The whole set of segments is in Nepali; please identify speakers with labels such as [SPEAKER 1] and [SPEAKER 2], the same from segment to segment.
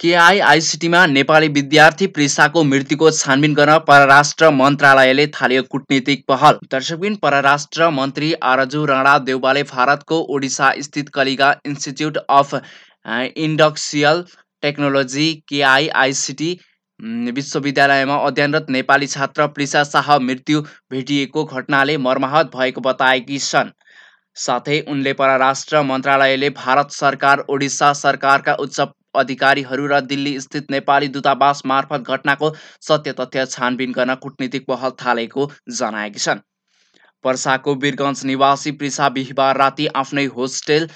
[SPEAKER 1] केआइआइसिटीमा नेपाली विद्यार्थी प्रिसाको मृत्युको छानबिन गर्न परराष्ट्र मन्त्रालयले थाल्यो कुटनीतिक पहल। दर्शकबिन परराष्ट्र मन्त्री आरजु राणा देउवाले भारतको ओडिसा स्थित कलिगा इन्स्टिच्युट अफ इन्डस्ट्रियल टेक्नोलोजी केआइआइसिटी विश्वविद्यालयमा अध्ययनरत नेपाली छात्र प्रिसा शाह मृत्यु भेटिएको घटनाले मर्माहत भएको बताएकी छन्। साथै उनले परराष्ट्र मन्त्रालयले भारत सरकार, ओडिसा सरकारका उच्च अधिकारीहरू र दिल्ली स्थित नेपाली दूतावास मार्फत घटनाको सत्य तथ्य छानबिन गर्न कुटनीतिक पहल थालेको जनाएकी छन्। पर्साको वीरगञ्ज निवासी प्रिसा बिहिबार राति आफ्नै होस्टेल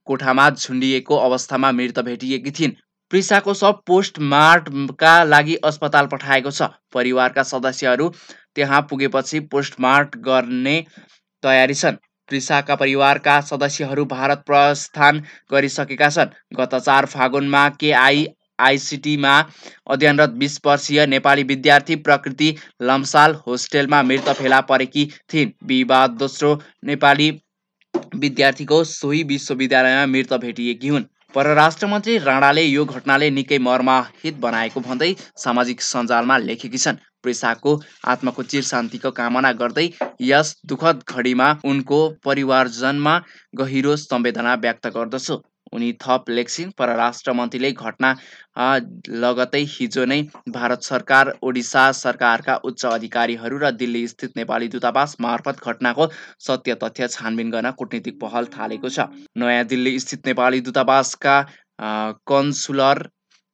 [SPEAKER 1] कोठामा झुन्डिएको अवस्थामा मृत भेटिएकी थिइन्। प्रिसाको शव पोस्टमार्टमका लागि अस्पताल पठाएको छ। परिवारका सदस्यहरू त्यहाँ पुगेपछि पोस्टमार्ट गर्ने तयारी छन्। प्रिसाका परिवारका सदस्यहरू भारत प्रस्थान गरिसकेका छन्। गत 4 फागुनमा केआइआइसिटीमा अध्ययनरत 20 वर्षीय नेपाली विद्यार्थी प्रकृति लम्साल होस्टेलमा मृत फेला परेकी थिइन्। बिहिबार दोस्रो नेपाली विद्यार्थीको सोही विश्वविद्यालयमा मृत भेटिएकी हुन्। परराष्ट्र मन्त्री राणाले यो घटनाले निकै मर्माहित बनाएको भन्दै सामाजिक सञ्जालमा लेखेकी छन्। प्रिसाको आत्माको चिर शान्तिको कामना गर्दै यस दुखद घडीमा उनको परिवारजनमा गहिरो संवेदना व्यक्त गर्दछु। उनी थप लेख्छिन्, परराष्ट्र मन्त्रीले घटना लगतै हिजो नै भारत सरकार, ओडिसा सरकारका उच्च अधिकारीहरू र दिल्ली स्थित नेपाली दूतावास मार्फत घटनाको सत्य तथ्य छानबिन गर्न कुटनीतिक पहल थालेको छ। नयाँ दिल्ली स्थित नेपाली दूतावासका कन्सुलर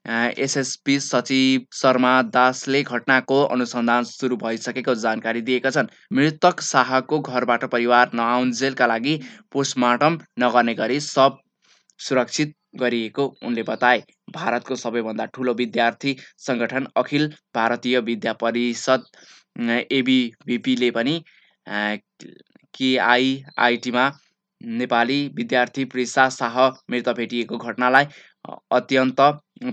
[SPEAKER 1] एसएसपी सचिव शर्मा दासले घटनाको अनुसन्धान सुरु भइसकेको जानकारी दिएका छन्। मृतक शाहको घरबाट परिवार नआउन्जेलका लागि पोस्टमार्टम नगर्ने गरी शव सुरक्षित गरिएको उनले बताए। भारतको सबैभन्दा ठूलो विद्यार्थी संगठन अखिल भारतीय विद्या परिषद एबीवीपीले पनि केआइआइटीमा नेपाली विद्यार्थी प्रिसा शाह मृत भेटिएको घटनालाई अत्यन्त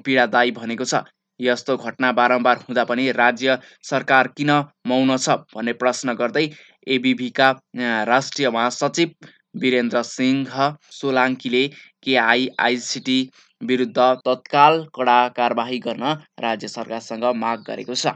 [SPEAKER 1] पीडादायी भनेको छ। यस्तो घटना बारम्बार हुँदा पनि राज्य सरकार किन मौन छ भन्ने प्रश्न गर्दै एबीवीका राष्ट्रिय महासचिव वीरेन्द्र सिंह सोलाङ्कीले केआइआइसिटी विरुद्ध तत्काल कडा कारबाही गर्न राज्य सरकारसँग माग गरेको छ।